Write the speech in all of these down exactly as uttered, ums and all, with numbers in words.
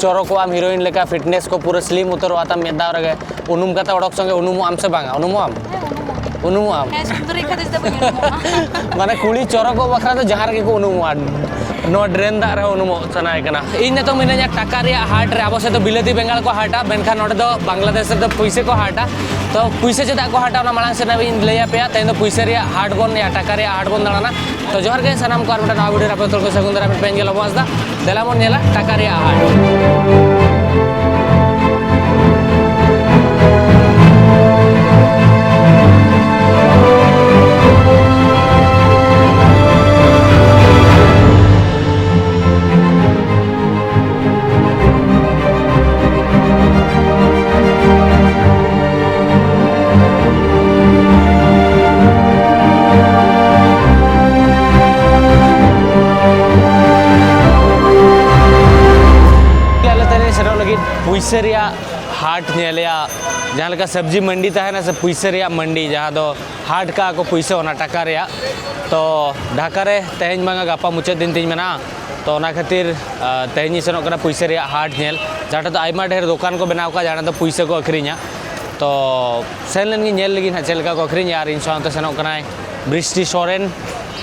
ᱪᱚᱨᱚᱠᱚᱜ ᱟᱢ ᱦᱤᱨᱳᱭᱤᱱ ᱞᱮᱠᱟ, ᱯᱷᱤᱴᱱᱮᱥ ᱠᱚ ᱯᱩᱨᱟᱹ ᱥᱞᱤᱢ ᱩᱛᱟᱹᱨᱚᱜᱼᱟ ᱛᱟᱢ ᱢᱤᱫ ᱫᱷᱟᱣ ᱨᱮᱜᱮ᱾ ᱩᱱᱩᱢ ᱠᱟᱛᱮ ᱚᱰᱚᱠ ᱥᱚᱸᱜᱮ ᱩᱱᱩᱢᱚᱜ ᱟᱢ ᱥᱮ ᱵᱟᱝᱟ? ᱩᱱᱩᱢᱚᱜ ᱟᱢ? ᱩᱱᱩᱢᱚᱜ ᱟᱢ? ᱦᱮᱸ, ᱥᱩᱱᱫᱚᱨᱤ ᱠᱷᱟᱹᱛᱤᱨ ᱛᱮ ᱵᱟᱹᱧ ᱩᱱᱩᱢᱚᱜᱼᱟ᱾ ᱢᱟᱱᱮ, ᱠᱩᱲᱤ ᱪᱚᱨᱚᱠᱚᱜ ᱵᱟᱠᱷᱨᱟ ᱫᱚ ᱡᱟᱦᱟᱸ ᱨᱮᱜᱮ ᱠᱚ ᱩᱱᱩᱢᱚᱜᱼᱟ, ᱱᱚᱣᱟ ᱰᱨᱮᱱ ᱫᱟᱜ ᱨᱮᱦᱚᱸ ᱩᱱᱩᱢᱚᱜ ᱥᱟᱱᱟᱭᱮ ᱠᱟᱱᱟ᱾ ᱤᱧ ᱱᱤᱛᱚᱜ ᱢᱤᱱᱟᱹᱧᱟ ᱴᱟᱠᱟ ᱨᱮᱭᱟᱜ ᱦᱟᱴ ᱨᱮ᱾ ᱟᱵᱚ ᱥᱮᱫ ᱫᱚ ᱵᱤᱞᱟᱹᱛᱤ ᱵᱮᱸᱜᱟᱲ ᱠᱚ ᱦᱟᱴᱟ, ᱢᱮᱱᱠᱷᱟᱱ ᱱᱚᱰᱮ ᱫᱚ ᱵᱟᱝᱞᱟᱫᱮᱥ ᱨᱮᱫᱚ ᱯᱩᱭᱥᱟᱹ ᱠᱚ ᱦᱟᱴᱟ᱾ ᱛᱚ, ᱯᱩᱭᱥᱟᱹ ᱪᱮᱫᱟᱜ ᱠᱚ ᱦᱟᱴᱟ, ᱚᱱᱟ ᱢᱟᱲᱟᱝ ᱥᱮᱫ ᱤᱧ ᱞᱟᱹᱭ ᱟᱯᱮᱭᱟ᱾ ᱛᱮᱦᱮᱧ ᱫᱚ ᱯᱩᱭᱥᱟᱹ ᱨᱮᱭᱟᱜ ᱦᱟᱴ ᱵᱚᱱ, ᱭᱟ, ᱴᱟᱠᱟ ᱨᱮᱭᱟᱜ ᱦᱟᱴ ᱵᱚᱱ ᱫᱟᱬᱟᱱᱟ᱾ ᱛᱚ, ᱡᱚᱦᱟᱨ ᱜᱮ ᱥᱟᱱᱟᱢ ᱠᱚ, ᱟᱨ ᱢᱤᱫᱴᱟᱝ ᱱᱟᱣᱟ ᱵᱷᱤᱰᱤᱭᱳ ᱨᱮ ᱟᱯᱮ ᱡᱚᱛᱚ ᱠᱚ ᱥᱟᱹᱜᱩᱱ ᱫᱟᱨᱟᱢ ᱯᱮ ᱧᱮᱞ ᱟᱵᱚᱱ ᱟᱥᱫᱟ᱾ ᱫᱮᱞᱟ ᱵᱚᱱ ᱧᱮᱞᱟ ᱴᱟᱠᱟ ᱨᱮᱭᱟᱜ ᱦᱟᱴ᱾ ᱟᱞᱮ ᱛᱮᱞᱮ ᱥᱮᱱᱚᱜ ᱞᱟᱹᱜᱤᱫ ᱯᱩᱭᱥᱟᱹ ᱨᱮᱭᱟᱜ ᱦᱟᱴ ᱧᱮᱞᱮᱭᱟ, ᱡᱟᱦᱟᱸ ᱞᱮᱠᱟ ᱥᱚᱵᱽᱡᱤ ᱢᱟᱱᱰᱤ ᱛᱟᱦᱮᱱᱟ ᱥᱮ, ᱯᱩᱭᱥᱟᱹ ᱨᱮᱭᱟᱜ ᱢᱟᱱᱰᱤ, ᱡᱟᱦᱟᱸ ᱫᱚ ᱦᱟᱴ ᱠᱟᱜᱼᱟ ᱠᱚ ᱯᱩᱭᱥᱟᱹ ᱚᱱᱟ ᱴᱟᱠᱟ ᱨᱮᱭᱟᱜ᱾ ᱛᱚ, ᱰᱷᱟᱠᱟ ᱨᱮ ᱛᱮᱦᱮᱧ ᱵᱟᱝᱟ ᱜᱟᱯᱟ ᱢᱩᱪᱟᱹᱫ ᱫᱤᱱ ᱛᱤᱧ ᱢᱮᱱᱟᱜᱼᱟ᱾ ᱛᱚ, ᱚᱱᱟ ᱠᱷᱟᱹᱛᱤᱨ, ᱟ, ᱛᱮᱦᱮᱧ ᱤᱧ ᱥᱮᱱᱚᱜ ᱠᱟᱱᱟ ᱯᱩᱭᱥᱟᱹ ᱨᱮᱭᱟᱜ ᱦᱟᱴ ᱧᱮᱞ, ᱡᱟᱦᱟᱸ ᱴᱷᱮᱱ ᱫᱚ ᱟᱭᱢᱟ ᱰᱷᱮᱨ ᱫᱚᱠᱟᱱ ᱠᱚ ᱵᱮᱱᱟᱣ ᱠᱟᱜᱼᱟ, ᱡᱟᱦᱟᱸ ᱴᱷᱮᱱ ᱫᱚ ᱯᱩᱭᱥᱟᱹ ᱠᱚ ᱟᱹᱠᱷᱨᱤᱧᱟ᱾ ᱛᱚ, ᱥᱮᱱ ᱞᱮᱱ ᱜᱤᱧ ᱧᱮᱞ ᱞᱟᱹᱜᱤᱫ ᱦᱟᱸᱜ ᱪᱮᱫ ᱞᱮᱠᱟ ᱠᱚ ᱟᱹᱠᱷᱨᱤᱧᱟ᱾ ᱟᱨ ᱤᱧ ᱥᱟᱶᱛᱮ ᱥᱮᱱᱚᱜ ᱠᱟᱱᱟᱭ ᱵᱨᱤᱥᱴᱤ ᱥᱚᱨᱮᱱ,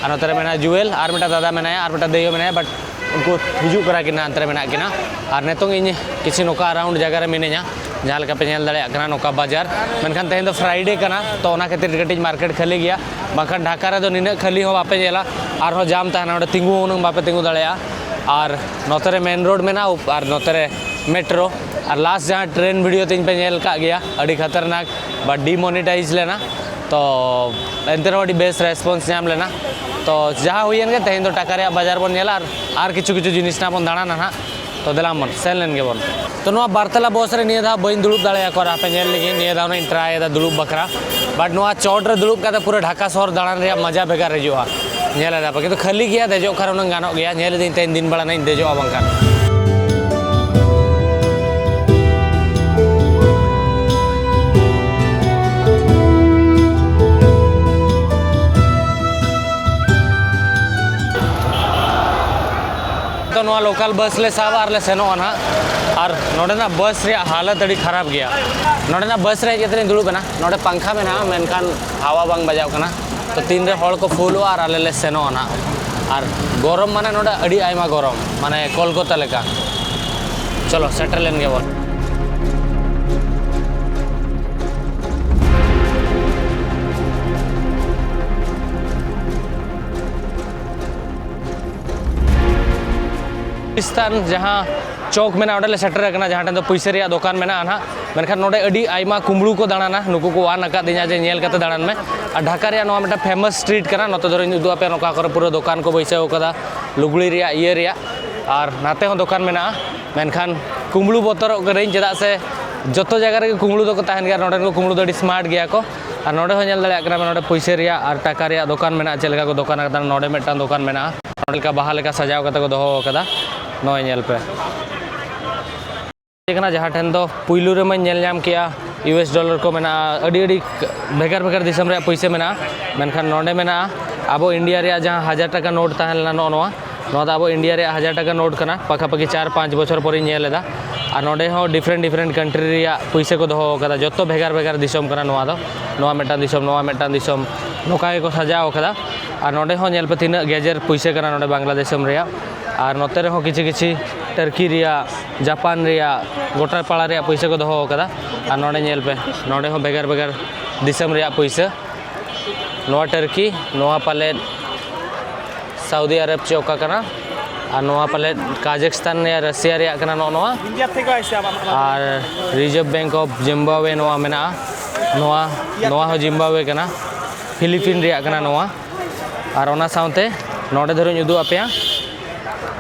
ᱟᱨ ᱱᱚᱛᱮ ᱨᱮ ᱢᱮᱱᱟᱭᱟ ᱡᱩᱭᱮᱞ, ᱟᱨ ᱢᱤᱫᱴᱟᱝ ᱫᱟᱫᱟ ᱢᱮᱱᱟᱭᱟ, ᱟᱨ ᱢᱤᱫᱴᱟᱝ ᱫᱟᱹᱭ ᱦᱚᱸ ᱢᱮᱱᱟᱭᱟ, but ᱩᱱᱠᱩ ᱦᱤᱡᱩᱜ ᱠᱟᱱᱟ ᱠᱤᱱ, ᱦᱟᱱᱛᱮ ᱨᱮ ᱢᱮᱱᱟᱜ ᱠᱤᱱᱟ᱾ ᱟᱨ ᱱᱤᱛᱚᱝ ᱤᱧ ᱠᱤᱪᱷᱩ ᱱᱚᱝᱠᱟ around ᱡᱟᱭᱜᱟ ᱨᱮ ᱢᱤᱱᱟᱹᱧᱟ, ᱡᱟᱦᱟᱸ ᱞᱮᱠᱟ ᱯᱮ ᱧᱮᱞ ᱫᱟᱲᱮᱭᱟᱜ ᱠᱟᱱᱟ, ᱱᱚᱝᱠᱟ ᱵᱟᱡᱟᱨ᱾ ᱢᱮᱱᱠᱷᱟᱱ ᱛᱮᱦᱮᱧ ᱫᱚ Friday ᱠᱟᱱᱟ, ᱛᱚ ᱚᱱᱟ ᱠᱷᱟᱹᱛᱤᱨ ᱠᱟᱹᱴᱤᱡ ᱢᱟᱨᱠᱮᱴ ᱠᱷᱟᱹᱞᱤ ᱜᱮᱭᱟ, ᱵᱟᱝᱠᱷᱟᱱ ᱰᱷᱟᱠᱟ ᱨᱮᱫᱚ ᱱᱤᱱᱟᱹᱜ ᱠᱷᱟᱹᱞᱤ ᱦᱚᱸ ᱵᱟᱯᱮ ᱧᱮᱞᱟ᱾ ᱟᱨᱦᱚᱸ ᱡᱟᱢ ᱛᱟᱦᱮᱱᱟ, ᱱᱚᱰᱮ ᱛᱤᱸᱜᱩ ᱦᱚᱸ ᱦᱩᱱᱟᱹᱝ ᱵᱟᱯᱮ ᱛᱤᱸᱜᱩ ᱫᱟᱲᱮᱭᱟᱜᱼᱟ᱾ ᱟᱨ ᱱᱚᱛᱮ ᱨᱮ ᱢᱮᱱ ᱨᱳᱰ ᱢᱮᱱᱟᱜᱼᱟ, ᱩᱯ-, ᱟᱨ ᱱᱚᱛᱮ ᱨᱮ ᱢᱮᱴᱨᱳ᱾ ᱟᱨ ᱞᱟᱥᱴ ᱡᱟᱦᱟᱸ ᱴᱨᱮᱱ ᱵᱷᱤᱰᱤᱭᱳ ᱛᱤᱧ ᱯᱮ ᱧᱮᱞ ᱠᱟᱜ ᱜᱮᱭᱟ, ᱟᱹᱰᱤ ᱠᱷᱟᱛᱟᱨᱱᱟᱠ ᱵᱟ ᱰᱤᱢᱚᱱᱤᱴᱟᱭᱤᱡᱽ ᱞᱮᱱᱟ᱾ ᱛᱚ, ᱮᱱᱛᱮ ᱨᱮᱦᱚᱸ ᱟᱹᱰᱤ ᱵᱮᱥ ᱨᱮᱥᱯᱚᱱᱥ ᱧᱟᱢ ᱞᱮᱱᱟ᱾ ᱛᱚ, ᱡᱟᱦᱟᱸ ᱦᱩᱭᱮᱱ ᱜᱮ, ᱛᱮᱦᱮᱧ ᱫᱚ ᱴᱟᱠᱟ ᱨᱮᱭᱟᱜ ᱵᱟᱡᱟᱨ ᱵᱚᱱ ᱧᱮᱞᱟ, ᱟᱨ, ᱟᱨ ᱠᱤᱪᱷᱩ ᱠᱤᱪᱷᱩ ᱡᱤᱱᱤᱥ ᱱᱟᱜ ᱵᱚᱱ ᱫᱟᱬᱟᱱᱟ ᱱᱟᱦᱟᱜ᱾ ᱛᱚ, ᱫᱮᱞᱟ ᱵᱚᱱ ᱥᱮᱱ ᱞᱮᱱ ᱜᱮᱵᱚᱱ᱾ ᱛᱚ, ᱱᱚᱣᱟ ᱵᱟᱨᱛᱟᱞᱟ ᱵᱚᱥ ᱨᱮ ᱱᱤᱭᱟᱹ ᱫᱷᱟᱣ ᱵᱟᱹᱧ ᱫᱩᱲᱩᱵ ᱫᱟᱲᱮᱭᱟᱠᱚᱣᱟ, ᱟᱯᱮ ᱧᱮᱞ ᱞᱟᱹᱜᱤᱫ ᱱᱤᱭᱟᱹ ᱫᱷᱟᱣ ᱤᱧ ᱴᱨᱟᱭ ᱮᱫᱟ ᱫᱩᱲᱩᱵ ᱵᱟᱠᱷᱨᱟ᱾ But ᱱᱚᱣᱟ ᱪᱚᱴ ᱨᱮ ᱫᱩᱲᱩᱵ ᱠᱟᱛᱮ ᱯᱩᱨᱟᱹ ᱰᱷᱟᱠᱟ ᱥᱚᱦᱚᱨ ᱫᱟᱬᱟᱱ ᱨᱮᱭᱟᱜ ᱢᱟᱡᱟ ᱵᱷᱮᱜᱟᱨ ᱦᱤᱡᱩᱜᱼᱟ᱾ ᱧᱮᱞ ᱮᱫᱟ ᱯᱮ, ᱠᱤᱱᱛᱩ ᱠᱷᱟᱹᱞᱤ ᱜᱮᱭᱟ, ᱫᱮᱡᱚᱜ ᱠᱷᱟᱱ ᱩᱱᱟᱹᱝ ᱜᱟᱱᱚᱜ ᱜᱮᱭᱟ᱾ ᱧᱮᱞ ᱤᱫᱟᱹᱧ ᱛᱮᱦᱮᱧ ᱫᱤᱱ ᱵᱮᱲᱟ ᱱᱟᱜ ᱤᱧ ᱫᱮᱡᱚᱜᱼᱟ ᱵᱟᱝᱠᱷᱟᱱ᱾ ᱛᱚ, ᱞᱳᱠᱟᱞ ᱵᱟᱥ ᱞᱮ ᱥᱟᱵᱟ ᱟᱨ ᱞᱮ ᱥᱮᱱᱚᱜᱼᱟ ᱱᱟᱦᱟᱜ᱾ ᱟᱨ ᱱᱚᱰᱮᱱᱟᱜ ᱵᱟᱥ ᱨᱮᱭᱟᱜ ᱦᱟᱞᱚᱛ ᱟᱹᱰᱤ ᱠᱷᱟᱨᱟᱯ ᱜᱮᱭᱟ᱾ ᱱᱚᱰᱮᱱᱟᱜ ᱵᱟᱥ ᱨᱮ ᱦᱮᱡ ᱠᱟᱛᱮ ᱞᱤᱧ ᱫᱩᱲᱩᱵ ᱮᱱᱟ, ᱱᱚᱰᱮ ᱯᱟᱝᱠᱷᱟ ᱢᱮᱱᱟᱜᱼᱟ, ᱢᱮᱱᱠᱷᱟᱱ ᱦᱟᱣᱟ ᱵᱟᱝ ᱵᱟᱡᱟᱣ ᱠᱟᱱᱟ᱾ ᱛᱚ ᱛᱤᱱᱨᱮ ᱦᱚᱲ ᱠᱚ ᱯᱷᱩᱞᱚᱜᱼᱟ ᱟᱨ ᱟᱞᱮ ᱞᱮ ᱥᱮᱱᱚᱜᱼᱟ ᱱᱟᱦᱟᱜ᱾ ᱟᱨ ᱜᱚᱨᱚᱢ ᱢᱟᱱᱮ ᱱᱚᱰᱮ ᱟᱹᱰᱤ ᱟᱭᱢᱟ ᱜᱚᱨᱚᱢ, ᱢᱟᱱᱮ ᱠᱳᱞᱠᱟᱛᱟ ᱞᱮᱠᱟ᱾ ᱪᱚᱞᱚ, ᱥᱮᱴᱮᱨ ᱞᱮᱱ ᱜᱮᱵᱚᱱ᱾ ᱯᱟᱠᱤᱥᱛᱟᱱ ᱡᱟᱦᱟᱸ ᱪᱚᱠ ᱢᱮᱱᱟᱜᱼᱟ, ᱚᱸᱰᱮ ᱞᱮ ᱥᱮᱴᱮᱨ ᱟᱠᱟᱱᱟ, ᱡᱟᱦᱟᱸ ᱴᱷᱮᱱ ᱫᱚ ᱯᱩᱭᱥᱟᱹ ᱨᱮᱭᱟᱜ ᱫᱚᱠᱟᱱ ᱢᱮᱱᱟᱜᱼᱟ ᱱᱟᱦᱟᱜ᱾ ᱢᱮᱱᱠᱷᱟᱱ ᱱᱚᱰᱮ ᱟᱹᱰᱤ ᱟᱭᱢᱟ ᱠᱩᱢᱵᱽᱲᱩ ᱠᱚ ᱫᱟᱬᱟᱱᱟ, ᱱᱩᱠᱩ ᱠᱚ ᱣᱟᱨᱱ ᱟᱠᱟᱫᱤᱧᱟ ᱡᱮ ᱧᱮᱞ ᱠᱟᱛᱮ ᱫᱟᱬᱟᱱ ᱢᱮ᱾ ᱟᱨ ᱰᱷᱟᱠᱟ ᱨᱮᱭᱟᱜ ᱱᱚᱣᱟ ᱢᱤᱫᱴᱟᱝ ᱯᱷᱮᱢᱟᱥ ᱥᱴᱨᱤᱴ ᱠᱟᱱᱟ, ᱱᱚᱛᱮ ᱫᱷᱚᱨᱮᱧ ᱩᱫᱩᱜ ᱟᱯᱮᱭᱟ, ᱱᱚᱝᱠᱟ ᱠᱚᱨᱮ ᱯᱩᱨᱟᱹ ᱫᱚᱠᱟᱱ ᱠᱚ ᱵᱟᱹᱭᱥᱟᱹᱣ ᱠᱟᱫᱟ, ᱞᱩᱜᱽᱲᱤ ᱨᱮᱭᱟᱜ, ᱤᱭᱟᱹ ᱨᱮᱭᱟᱜ, ᱟᱨ ᱱᱟᱛᱮ ᱦᱚᱸ ᱫᱚᱠᱟᱱ ᱢᱮᱱᱟᱜᱼᱟ᱾ ᱢᱮᱱᱠᱷᱟᱱ ᱠᱩᱢᱵᱽᱲᱩ ᱵᱚᱛᱚᱨᱚᱜ ᱠᱟᱹᱱᱟᱹᱧ, ᱪᱮᱫᱟᱜ ᱥᱮ ᱡᱚᱛᱚ ᱡᱟᱭᱜᱟ ᱨᱮᱜᱮ ᱠᱩᱢᱵᱽᱲᱩ ᱫᱚᱠᱚ ᱛᱟᱦᱮᱱ ᱜᱮᱭᱟ᱾ ᱱᱚᱰᱮᱱ ᱠᱚ ᱠᱩᱢᱵᱽᱲᱩ ᱫᱚ ᱟᱹᱰᱤ ᱥᱢᱟᱨᱴ ᱜᱮᱭᱟ ᱠᱚ᱾ ᱟᱨ ᱱᱚᱰᱮ ᱦᱚᱸ ᱧᱮᱞ ᱫᱟᱲᱮᱭᱟᱜ ᱠᱟᱱᱟ, ᱱᱚᱰᱮ ᱯᱩᱭᱥᱟᱹ ᱨᱮᱭᱟᱜ ᱟᱨ ᱴᱟᱠᱟ ᱨᱮᱭᱟᱜ ᱫᱚᱠᱟᱱ ᱢᱮᱱᱟᱜᱼᱟ, ᱪᱮᱫ ᱞᱮᱠᱟ ᱠᱚ ᱫᱚᱠᱟᱱ ᱟᱠᱟᱫᱟ᱾ ᱱᱚᱰᱮ ᱢᱤᱫᱴᱟᱝ ᱫᱚᱠᱟᱱ ᱢᱮᱱᱟᱜᱼᱟ, ᱱᱚᱰᱮ ᱞᱮᱠᱟ ᱵᱟᱦᱟ ᱞᱮᱠᱟ ᱥᱟᱡᱟᱣ ᱠᱟᱛᱮ ᱠᱚ ᱫᱚᱦᱚ ᱟᱠᱟᱫᱟ᱾ ᱱᱚᱜᱼᱚᱭ ᱧᱮᱞ ᱯᱮ᱾ ᱠᱟᱱᱟ, ᱡᱟᱦᱟᱸ ᱴᱷᱮᱱ ᱫᱚ ᱯᱩᱭᱞᱩ ᱨᱮᱢᱟᱧ ᱧᱮᱞ ᱧᱟᱢ ᱠᱮᱜᱼᱟ ᱤᱭᱩ ᱮᱥ ᱰᱚᱞᱟᱨ ᱠᱚ ᱢᱮᱱᱟᱜᱼᱟ, ᱟᱹᱰᱤ ᱟᱹᱰᱤ ᱵᱷᱮᱜᱟᱨ ᱵᱷᱮᱜᱟᱨ ᱫᱤᱥᱚᱢ ᱨᱮᱭᱟᱜ ᱯᱩᱭᱥᱟᱹ ᱢᱮᱱᱟᱜᱼᱟ᱾ ᱢᱮᱱᱠᱷᱟᱱ ᱱᱚᱰᱮ ᱢᱮᱱᱟᱜᱼᱟ ᱟᱵᱚ ᱤᱱᱰᱤᱭᱟ ᱨᱮᱭᱟᱜ ᱡᱟᱦᱟᱸ ᱦᱟᱡᱟᱨ ᱴᱟᱠᱟ ᱱᱳᱴ ᱛᱟᱦᱮᱸ ᱞᱮᱱᱟ, ᱱᱚᱜᱼᱚ ᱱᱚᱣᱟ, ᱱᱚᱣᱟ ᱫᱚ ᱟᱵᱚ ᱤᱱᱰᱤᱭᱟ ᱨᱮᱭᱟᱜ ᱦᱟᱡᱟᱨ ᱴᱟᱠᱟ ᱱᱳᱴ ᱠᱟᱱᱟ, ᱯᱟᱠᱟᱯᱟᱠᱤ ᱪᱟᱨ ᱯᱟᱸᱪ ᱵᱚᱪᱷᱚᱨ ᱯᱚᱨᱮᱧ ᱧᱮᱞ ᱮᱫᱟ᱾ ᱟᱨ ᱱᱚᱰᱮ ᱦᱚᱸ ᱰᱤᱯᱷᱨᱮᱱᱴ ᱰᱤᱯᱷᱨᱮᱱᱴ ᱠᱟᱱᱴᱨᱤ ᱨᱮᱭᱟᱜ ᱯᱩᱭᱥᱟᱹ ᱠᱚ ᱫᱚᱦᱚ ᱟᱠᱟᱫᱟ, ᱡᱚᱛᱚ ᱵᱷᱮᱜᱟᱨ ᱵᱷᱮᱜᱟᱨ ᱫᱤᱥᱚᱢ ᱠᱟᱱᱟ᱾ ᱱᱚᱣᱟ ᱫᱚ ᱱᱚᱣᱟ ᱢᱤᱫᱴᱟᱝ ᱫᱤᱥᱚᱢ, ᱱᱚᱣᱟ ᱢᱤᱫᱴᱟᱝ ᱫᱤᱥᱚᱢ, ᱱᱚᱝᱠᱟ ᱜᱮᱠᱚ ᱥᱟᱡᱟᱣ ᱟᱠᱟᱫᱟ᱾ ᱟᱨ ᱱᱚᱰᱮ ᱦᱚᱸ ᱧᱮᱞ ᱯᱮ ᱛᱤᱱᱟᱹᱜ ᱜᱮᱡᱮᱨ ᱯᱩᱭᱥᱟᱹ ᱠᱟᱱᱟ ᱱᱚᱰᱮ ᱵᱟᱝᱞᱟᱫᱮᱥ ᱫᱤᱥᱚᱢ ᱨᱮᱭᱟᱜ᱾ ᱟᱨ ᱱᱚᱛᱮ ᱨᱮᱦᱚᱸ ᱠᱤᱪᱷᱤ ᱠᱤᱪᱷᱤ ᱴᱟᱨᱠᱤ ᱨᱮᱭᱟᱜ, ᱡᱟᱯᱟᱱ ᱨᱮᱭᱟᱜ, ᱜᱚᱴᱟ ᱯᱟᱲᱟ ᱨᱮᱭᱟᱜ ᱯᱩᱭᱥᱟᱹ ᱠᱚ ᱫᱚᱦᱚ ᱟᱠᱟᱫᱟ᱾ ᱟᱨ ᱱᱚᱰᱮ ᱧᱮᱞ ᱯᱮ, ᱱᱚᱰᱮ ᱦᱚᱸ ᱵᱷᱮᱜᱟᱨ ᱵᱷᱮᱜᱟᱨ ᱫᱤᱥᱚᱢ ᱨᱮᱭᱟᱜ ᱯᱩᱭᱥᱟᱹ᱾ ᱱᱚᱣᱟ ᱴᱟᱨᱠᱤ, ᱱᱚᱣᱟ ᱯᱟᱞᱮᱫ ᱥᱟᱣᱩᱫᱤ ᱟᱨᱚᱵ ᱪᱮ ᱚᱠᱟ ᱠᱟᱱᱟ, ᱟᱨ ᱱᱚᱣᱟ ᱯᱟᱞᱮᱫ ᱠᱟᱡᱟᱠᱥᱛᱟᱱ ᱭᱟ ᱨᱟᱥᱤᱭᱟ ᱨᱮᱭᱟᱜ ᱠᱟᱱᱟ ᱱᱚᱜᱼᱚ ᱱᱚᱣᱟ᱾ ᱟᱨ ᱨᱤᱡᱟᱨᱵᱷ ᱵᱮᱝᱠ ᱚᱯᱷ ᱡᱤᱢᱵᱟᱵᱣᱮ ᱱᱚᱣᱟ ᱢᱮᱱᱟᱜᱼᱟ, ᱱᱚᱣᱟ, ᱱᱚᱣᱟ ᱦᱚᱸ ᱡᱤᱢᱵᱟᱵᱣᱮ ᱠᱟᱱᱟ, ᱯᱷᱤᱞᱤᱯᱤᱱ ᱨᱮᱭᱟᱜ ᱠᱟᱱᱟ ᱱᱚᱣᱟ᱾ ᱟᱨ ᱚᱱᱟ ᱥᱟᱶᱛᱮ ᱱᱚᱰᱮ ᱫᱷᱟᱹᱨᱤᱡ ᱤᱧ ᱩᱫᱩᱜ ᱟᱯᱮᱭᱟ,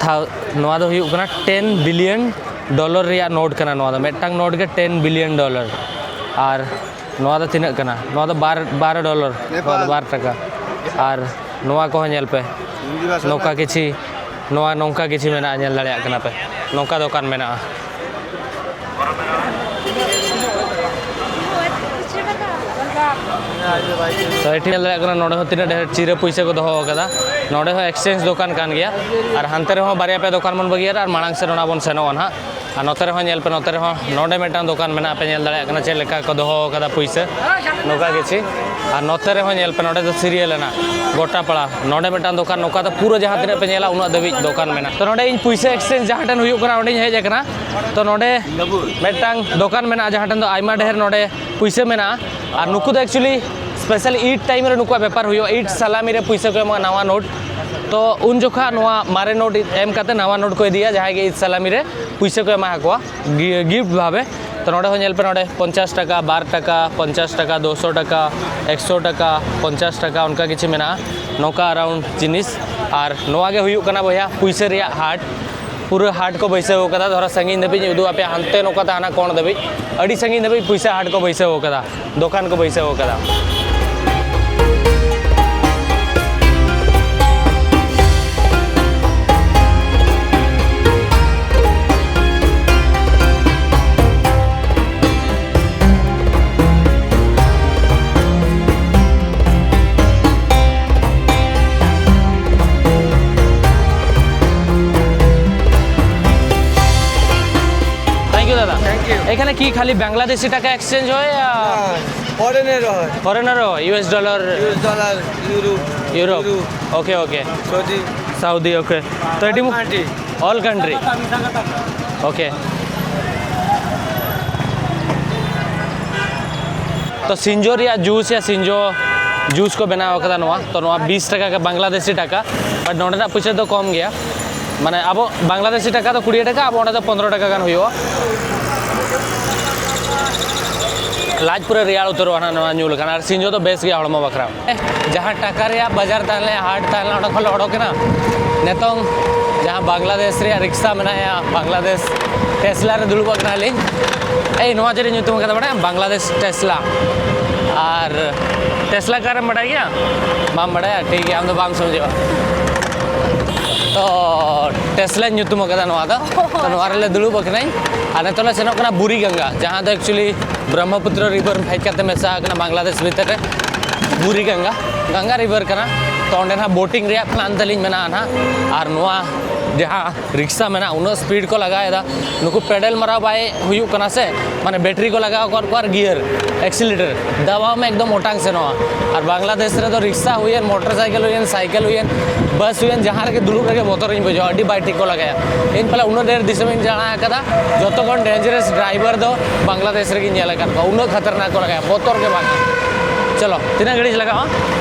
ᱛᱷᱟ-, ᱱᱚᱣᱟ ᱫᱚ ᱦᱩᱭᱩᱜ ᱠᱟᱱᱟ ᱴᱮᱱ ᱵᱤᱞᱤᱭᱚᱱ ᱰᱚᱞᱟᱨ ᱨᱮᱭᱟᱜ ᱱᱳᱴ ᱠᱟᱱᱟ᱾ ᱱᱚᱣᱟ ᱫᱚ ᱢᱤᱫᱴᱟᱝ ᱱᱳᱴ ᱜᱮ ᱴᱮᱱ ᱵᱤᱞᱤᱭᱚᱱ ᱰᱚᱞᱟᱨ᱾ ᱟᱨ ᱱᱚᱣᱟ ᱫᱚ ᱛᱤᱱᱟᱹᱜ ᱠᱟᱱᱟ? ᱱᱚᱣᱟ ᱫᱚ ᱵᱟᱨ, ᱵᱟᱨᱚ ᱰᱚᱞᱟᱨ, ᱱᱚᱣᱟ ᱫᱚ ᱵᱟᱨ ᱴᱟᱠᱟ᱾ ᱟᱨ ᱱᱚᱣᱟ ᱠᱚᱦᱚᱸ ᱧᱮᱞ ᱯᱮ, ᱱᱚᱝᱠᱟ ᱠᱤᱪᱷᱤ, ᱱᱚᱣᱟ ᱱᱚᱝᱠᱟ ᱠᱤᱪᱷᱤ ᱢᱮᱱᱟᱜᱼᱟ, ᱧᱮᱞ ᱫᱟᱲᱮᱭᱟᱜ ᱠᱟᱱᱟ ᱯᱮ, ᱱᱚᱝᱠᱟ ᱫᱚᱠᱟᱱ ᱢᱮᱱᱟᱜᱼᱟ᱾ ᱛᱚ, ᱮᱴᱷᱮᱱ ᱧᱮᱞ ᱫᱟᱲᱮᱭᱟᱜ ᱠᱟᱱᱟ, ᱱᱚᱰᱮ ᱦᱚᱸ ᱛᱤᱱᱟᱹᱜ ᱰᱷᱮᱨ ᱪᱤᱨᱟᱹ ᱯᱩᱭᱥᱟᱹ ᱠᱚ ᱫᱚᱦᱚ ᱟᱠᱟᱫᱟ᱾ ᱱᱚᱰᱮ ᱦᱚᱸ exchange ᱫᱚᱠᱟᱱ ᱠᱟᱱ ᱜᱮᱭᱟ᱾ ᱟᱨ ᱦᱟᱱᱛᱮ ᱨᱮᱦᱚᱸ ᱵᱟᱨᱭᱟ ᱯᱮ ᱫᱚᱠᱟᱱ ᱵᱚᱱ ᱵᱟᱹᱜᱤᱭᱟ ᱟᱨ ᱢᱟᱲᱟᱝ ᱥᱮᱫ ᱚᱱᱟ ᱵᱚᱱ ᱥᱮᱱᱚᱜᱼᱟ ᱱᱟᱦᱟᱜ᱾ ᱟᱨ ᱱᱚᱛᱮ ᱨᱮᱦᱚᱸ ᱧᱮᱞ ᱯᱮ, ᱱᱚᱛᱮ ᱨᱮᱦᱚᱸ ᱱᱚᱰᱮ ᱢᱤᱫᱴᱟᱝ ᱫᱚᱠᱟᱱ ᱢᱮᱱᱟᱜᱼᱟ, ᱯᱮ ᱧᱮᱞ ᱫᱟᱲᱮᱭᱟᱜ ᱠᱟᱱᱟ ᱪᱮᱫ ᱞᱮᱠᱟ ᱠᱚ ᱫᱚᱦᱚ ᱟᱠᱟᱫᱟ ᱯᱩᱭᱥᱟᱹ, ᱱᱚᱝᱠᱟ ᱜᱮ ᱪᱮ᱾ ᱟᱨ ᱱᱚᱛᱮ ᱨᱮᱦᱚᱸ ᱧᱮᱞ ᱯᱮ, ᱱᱚᱰᱮ ᱫᱚ serial ᱮᱱᱟ ᱜᱚᱴᱟ ᱯᱟᱲᱟ, ᱱᱚᱰᱮ ᱢᱤᱫᱴᱟᱝ ᱫᱚᱠᱟᱱ, ᱱᱚᱝᱠᱟ ᱫᱚ ᱯᱩᱨᱟᱹ ᱡᱟᱦᱟᱸ ᱛᱤᱱᱟᱹᱜ ᱯᱮ ᱧᱮᱞᱟ ᱩᱱᱟᱹᱜ ᱫᱷᱟᱹᱵᱤᱡ ᱫᱚᱠᱟᱱ ᱢᱮᱱᱟᱜᱼᱟ᱾ ᱛᱚ ᱱᱚᱰᱮ ᱤᱧ ᱯᱩᱭᱥᱟᱹ exchange ᱡᱟᱦᱟᱸ ᱴᱷᱮᱱ ᱦᱩᱭᱩᱜ ᱠᱟᱱᱟ ᱚᱸᱰᱮᱧ ᱦᱮᱡ ᱟᱠᱟᱱᱟ᱾ ᱛᱚ ᱱᱚᱰᱮ ᱢᱤᱫᱴᱟᱝ ᱫᱚᱠᱟᱱ ᱢᱮᱱᱟᱜᱼᱟ ᱡᱟᱦᱟᱸ ᱴᱷᱮᱱ ᱫᱚ ᱟᱭᱢᱟ ᱰᱷᱮᱨ ᱱᱚᱰᱮ ᱯᱩᱭᱥᱟᱹ ᱢᱮᱱᱟᱜᱼᱟ᱾ ᱟᱨ ᱱᱩᱠᱩ ᱫᱚ actually special ᱤᱫ time ᱨᱮ ᱱᱩᱠᱩᱣᱟᱜ ᱵᱮᱯᱟᱨ ᱦᱩᱭᱩᱜᱼᱟ, ᱤᱫ ᱥᱟᱞᱟᱢᱤ ᱨᱮ ᱯᱩᱭᱥᱟᱹ ᱠᱚ ᱮᱢᱚᱜᱼᱟ, ᱱᱟᱣᱟ ᱱᱳᱴ᱾ ᱛᱚ ᱩᱱ ᱡᱚᱠᱷᱟ ᱱᱚᱣᱟ ᱢᱟᱨᱮ ᱱᱳᱴ ᱮᱢ ᱠᱟᱛᱮ ᱱᱟᱣᱟ ᱱᱳᱴ ᱠᱚ ᱤᱫᱤᱭᱟ ᱡᱟᱦᱟᱸᱭ ᱜᱮ ᱤᱫ ᱥᱟᱞᱟᱢᱤ ᱨᱮ ᱯᱩᱭᱥᱟᱹ ᱠᱚ ᱮᱢᱟ ᱠᱚᱣᱟ gift ᱵᱷᱟᱵᱮ᱾ ᱛᱚ ᱱᱚᱰᱮ ᱦᱚᱸ ᱧᱮᱞ ᱯᱮ, ᱱᱚᱰᱮ ᱯᱚᱧᱪᱟᱥ ᱴᱟᱠᱟ, ᱵᱟᱨ ᱴᱟᱠᱟ, ᱯᱚᱧᱪᱟᱥ ᱴᱟᱠᱟ, ᱫᱩᱥᱚ ᱴᱟᱠᱟ, ᱮᱠᱥᱚ ᱴᱟᱠᱟ, ᱯᱚᱧᱪᱟᱥ ᱴᱟᱠᱟ, ᱚᱱᱠᱟ ᱠᱤᱪᱷᱩ ᱢᱮᱱᱟᱜᱼᱟ ᱱᱚᱝᱠᱟ around ᱡᱤᱱᱤᱥ᱾ ᱟᱨ ᱱᱚᱣᱟ ᱜᱮ ᱦᱩᱭᱩᱜ ᱠᱟᱱᱟ ᱵᱚᱭᱦᱟ ᱯᱩᱭᱥᱟᱹ ᱨᱮᱭᱟᱜ ᱦᱟᱴ᱾ ᱯᱩᱨᱟᱹ ᱦᱟᱴ ᱠᱚ ᱵᱟᱹᱭᱥᱟᱹᱣ ᱠᱟᱫᱟ᱾ ᱫᱷᱚᱨᱚ ᱥᱟᱺᱜᱤᱧ ᱫᱷᱟᱹᱵᱤᱡ ᱤᱧ ᱩᱫᱩᱜ ᱟᱯᱮᱭᱟ, ᱦᱟᱱᱛᱮ ᱱᱚᱝᱠᱟ ᱛᱮ ᱦᱟᱱᱟ ᱠᱚᱬ ᱫᱷᱟᱹᱵᱤᱡ, ᱟᱹᱰᱤ ᱥᱟᱺᱜᱤᱧ ᱫᱷᱟᱹᱵᱤᱡ ᱯᱩᱭᱥᱟᱹ ᱦᱟᱴ ᱠᱚ ᱵᱟᱹᱭᱥᱟᱹᱣ ᱠᱟᱫᱟ, ᱫᱚᱠᱟᱱ ᱠᱚ ᱵᱟᱹᱭᱥᱟᱹᱣ ᱠᱟᱫᱟ᱾ থ্যাংক ইউ দাদা। Thank you. এখানে কি খালি বাংলাদেশি টাকা এক্সচেঞ্জ হয়? ফরেনের হয়। ফরেনারও হয়, US dollar, US dollar, euro. Europe. Euro. Okay okay. Saudi. Saudi, okay. তো এটি কান্ট্রি। All country. ওকে। ᱛᱚ ᱥᱤᱧᱡᱚ ᱨᱮᱭᱟᱜ ᱡᱩᱥ ᱭᱟ ᱥᱤᱧᱡᱚ ᱡᱩᱥ ᱠᱚ ᱵᱮᱱᱟᱣ ᱠᱟᱫᱟ ᱱᱚᱣᱟ᱾ ᱛᱚ ᱱᱚᱣᱟ ᱵᱤᱥ ᱴᱟᱠᱟ ᱜᱮ ᱵᱟᱝᱞᱟᱫᱮᱥᱤ ᱴᱟᱠᱟ, ᱵᱟᱴ ᱱᱚᱰᱮᱱᱟᱜ ᱯᱩᱭᱥᱟᱹ ᱫᱚ ᱠᱚᱢ ᱜᱮᱭᱟ᱾ ᱢᱟᱱᱮ ᱟᱵᱚ ᱵᱟᱝᱞᱟᱫᱮᱥᱤ ᱴᱟᱠᱟ ᱫᱚ ᱠᱩᱲᱤ ᱴᱟᱠᱟ, ᱟᱵᱚ ᱚᱸᱰᱮ ᱫᱚ ᱯᱚᱱᱨᱚ ᱴᱟᱠᱟ ᱜᱟᱱ ᱦᱩᱭᱩᱜᱼᱟ᱾ ᱞᱟᱡ ᱯᱩᱨᱟᱹ ᱨᱮᱭᱟᱲ ᱩᱛᱟᱹᱨᱚᱜᱼᱟ ᱱᱟᱦᱟᱜ ᱱᱚᱣᱟ ᱧᱩ ᱞᱮᱠᱷᱟᱱ, ᱟᱨ ᱥᱤᱧᱡᱚ ᱫᱚ ᱵᱮᱥ ᱜᱮᱭᱟ ᱦᱚᱲᱢᱚ ᱵᱟᱠᱷᱨᱟ᱾ ᱡᱟᱦᱟᱸ ᱴᱟᱠᱟ ᱨᱮᱭᱟᱜ ᱵᱟᱡᱟᱨ ᱛᱟᱦᱮᱸ ᱞᱮᱱᱟ, ᱦᱟᱴ ᱛᱟᱦᱮᱸ ᱞᱮᱱᱟ, ᱚᱸᱰᱮ ᱠᱷᱚᱱ ᱞᱮ ᱚᱰᱚᱠ ᱮᱱᱟ᱾ ᱱᱤᱛᱚᱝ ᱡᱟᱦᱟᱸ ᱵᱟᱝᱞᱟᱫᱮᱥ ᱨᱮᱭᱟᱜ ᱨᱤᱠᱥᱟ ᱢᱮᱱᱟᱜᱼᱟ, ᱵᱟᱝᱞᱟᱫᱮᱥ ᱴᱮᱥᱞᱟ ᱨᱮ ᱫᱩᱲᱩᱵ ᱟᱠᱟᱱᱟᱞᱤᱧ᱾ ᱮᱭ, ᱱᱚᱣᱟ ᱪᱮᱫ ᱧᱩᱛᱩᱢ ᱠᱟᱫᱟ ᱵᱟᱲᱟᱭᱟᱢ? ᱵᱟᱝᱞᱟᱫᱮᱥ ᱴᱮᱥᱞᱟ᱾ ᱟᱨ ᱴᱮᱥᱞᱟ ᱠᱟᱨᱮᱢ ᱵᱟᱰᱟᱭ ᱜᱮᱭᱟ? ᱵᱟᱢ ᱵᱟᱰᱟᱭᱟ? ᱴᱷᱤᱠ ᱜᱮᱭᱟ, ᱟᱢ ᱫᱚ ᱵᱟᱢ ᱥᱚᱢᱡᱷᱚᱜᱼᱟ᱾ ᱛᱚ ᱴᱮᱥᱞᱟᱧ ᱧᱩᱛᱩᱢ ᱟᱠᱟᱫᱟ ᱱᱚᱣᱟ ᱫᱚ᱾ ᱛᱚ ᱱᱚᱣᱟ ᱨᱮᱞᱮ ᱫᱩᱲᱩᱵ ᱟᱠᱟᱱᱟᱹᱧ᱾ ᱟᱨ ᱱᱤᱛᱚᱜ ᱞᱮ ᱥᱮᱱᱚᱜ ᱠᱟᱱᱟ ᱵᱩᱨᱤ ᱜᱟᱝᱜᱟ, ᱡᱟᱦᱟᱸ ᱫᱚ actually ᱵᱨᱚᱦᱢᱯᱩᱛᱨᱚ ᱨᱤᱵᱷᱟᱨ ᱦᱮᱡ ᱠᱟᱛᱮ ᱢᱮᱥᱟ ᱟᱠᱟᱱᱟ ᱵᱟᱝᱞᱟᱫᱮᱥ ᱵᱷᱤᱛᱤᱨ ᱨᱮ᱾ ᱵᱩᱨᱤ ᱜᱟᱝᱜᱟ, ᱜᱟᱝᱜᱟ ᱨᱤᱵᱷᱟᱨ ᱠᱟᱱᱟ᱾ ᱚᱸᱰᱮ ᱱᱟᱦᱟᱜ ᱵᱳᱴᱤᱝ ᱨᱮᱭᱟᱜ ᱯᱞᱟᱱ ᱛᱟᱹᱞᱤᱧ ᱢᱮᱱᱟᱜᱼᱟ ᱱᱟᱦᱟᱜ᱾ ᱟᱨ ᱱᱚᱣᱟ ᱡᱟᱦᱟᱸ ᱨᱤᱠᱥᱟ ᱢᱮᱱᱟᱜᱼᱟ, ᱩᱱᱟᱹᱜ ᱥᱯᱤᱰ ᱠᱚ ᱞᱟᱜᱟᱣᱮᱫᱟ, ᱱᱩᱠᱩ ᱯᱮᱰᱮᱞ ᱢᱟᱨᱟᱣ ᱵᱟᱭ ᱦᱩᱭᱩᱜ ᱠᱟᱱᱟ ᱥᱮ, ᱢᱟᱱᱮ ᱵᱮᱴᱨᱤ ᱠᱚ ᱞᱟᱜᱟᱣ ᱟᱠᱟᱫ ᱠᱚᱣᱟ ᱟᱨ ᱜᱤᱭᱟᱨ, ᱮᱠᱥᱤᱞᱮᱴᱟᱨ ᱫᱟᱵᱟᱣ ᱢᱮ, ᱮᱠᱫᱚᱢ ᱚᱴᱟᱝ ᱥᱮᱱᱚᱜᱼᱟ᱾ ᱟᱨ ᱵᱟᱝᱞᱟᱫᱮᱥ ᱨᱮᱫᱚ ᱨᱤᱠᱥᱟ ᱦᱩᱭᱮᱱ, ᱢᱚᱴᱚᱨ ᱥᱟᱭᱠᱮᱞ ᱦᱩᱭᱮᱱ, ᱥᱟᱭᱠᱮᱞ ᱦᱩᱭᱮᱱ, ᱵᱟᱥ ᱦᱩᱭᱮᱱ, ᱡᱟᱦᱟᱸ ᱨᱮᱜᱮ ᱫᱩᱲᱩᱵ ᱨᱮᱜᱮ ᱵᱚᱛᱚᱨᱤᱧ ᱵᱩᱡᱷᱟᱹᱣᱟ, ᱟᱹᱰᱤ ᱵᱟᱭ ᱴᱷᱤᱠ ᱠᱚ ᱞᱟᱜᱟᱭᱟ᱾ ᱤᱧ ᱯᱟᱞᱮ ᱩᱱᱟᱹᱜ ᱰᱷᱮᱨ ᱫᱤᱥᱚᱢᱤᱧ ᱫᱟᱬᱟ ᱟᱠᱟᱫᱟ, ᱡᱚᱛᱚ ᱠᱷᱚᱱ ᱰᱮᱧᱡᱟᱨᱟᱥ ᱰᱨᱟᱭᱵᱷᱟᱨ ᱫᱚ ᱵᱟᱝᱞᱟᱫᱮᱥ ᱨᱮᱜᱮᱧ ᱧᱮᱞ ᱟᱠᱟᱫ ᱠᱚᱣᱟ, ᱩᱱᱟᱹᱜ ᱠᱷᱟᱛᱟᱨᱱᱟᱠ ᱠᱚ ᱞᱟᱜᱟᱭᱟ, ᱵᱚᱛᱚᱨ ᱜᱮ ᱵᱟᱝ᱾ ᱪᱚᱞᱚ, ᱛᱤᱱᱟᱹᱜ ᱜᱷᱟᱹᱲᱤᱡ ᱞᱟᱜᱟᱜᱼᱟ?